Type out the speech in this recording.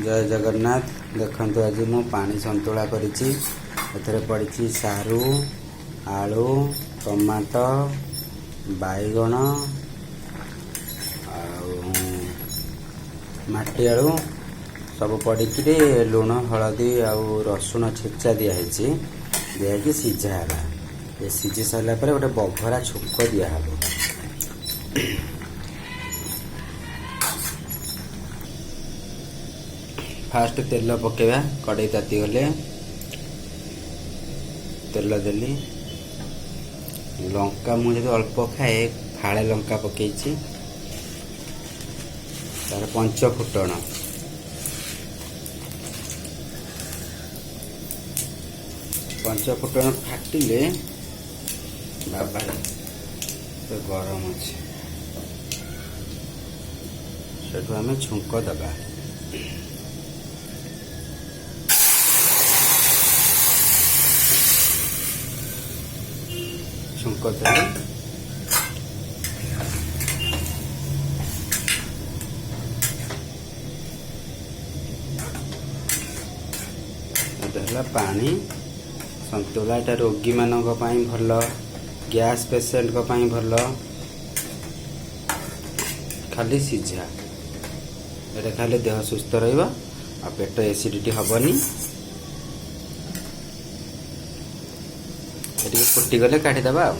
ଜୟ ଜଗନ୍ନାଥ। ଦେଖନ୍ତୁ, ଆଜି ମୁଁ ପାଣି ସନ୍ତୁଳା କରିଛି। ଏଥିରେ ପଡ଼ିଛି ସାରୁ, ଆଳୁ, ଟମାଟୋ, ବାଇଗଣ ଆଉ ମାଟି ଆଳୁ ସବୁ ପଡ଼ିକିରି ଲୁଣ, ହଳଦୀ ଆଉ ରସୁଣ ଛେଚା ଦିଆହେଇଛି। ଦିଆହେଇକି ସିଝା ହେଲା। ଏ ସିଝି ସାରିଲା ପରେ ଗୋଟେ ବଘରା ଛୁଙ୍କ ଦିଆହେବ। ଫାଷ୍ଟ ତେଲ ପକେଇବା। କଡ଼େଇ ତାତିଗଲେ ତେଲ ଦେଲି। ଲଙ୍କା ମୁଁ ଯଦି ଅଳ୍ପ ଖାଏ, ଫାଳେ ଲଙ୍କା ପକେଇଛି। ତାର ପଞ୍ଚ ଫୁଟଣ, ପଞ୍ଚ ଫୁଟଣ ଫାଟିଲେ, ବାବାରେ, ଗରମ ଅଛି, ସେଠୁ ଆମେ ଛୁଙ୍କ ଦେବା। ଛୁଙ୍କ ଦେଲି। ଏଟା ହେଲା ପାଣି ସନ୍ତୁଳା। ଏଟା ରୋଗୀମାନଙ୍କ ପାଇଁ ଭଲ, ଗ୍ୟାସ୍ ପେସେଣ୍ଟଙ୍କ ପାଇଁ ଭଲ। ଖାଲି ସିଝା, ଏଟା ଖାଇଲେ ଦେହ ସୁସ୍ଥ ରହିବ ଆଉ ପେଟ ଏସିଡ଼ିଟି ହେବନି। ଟିକେ ଫୁଟିଗଲେ କାଢ଼ିଦେବା ଆଉ।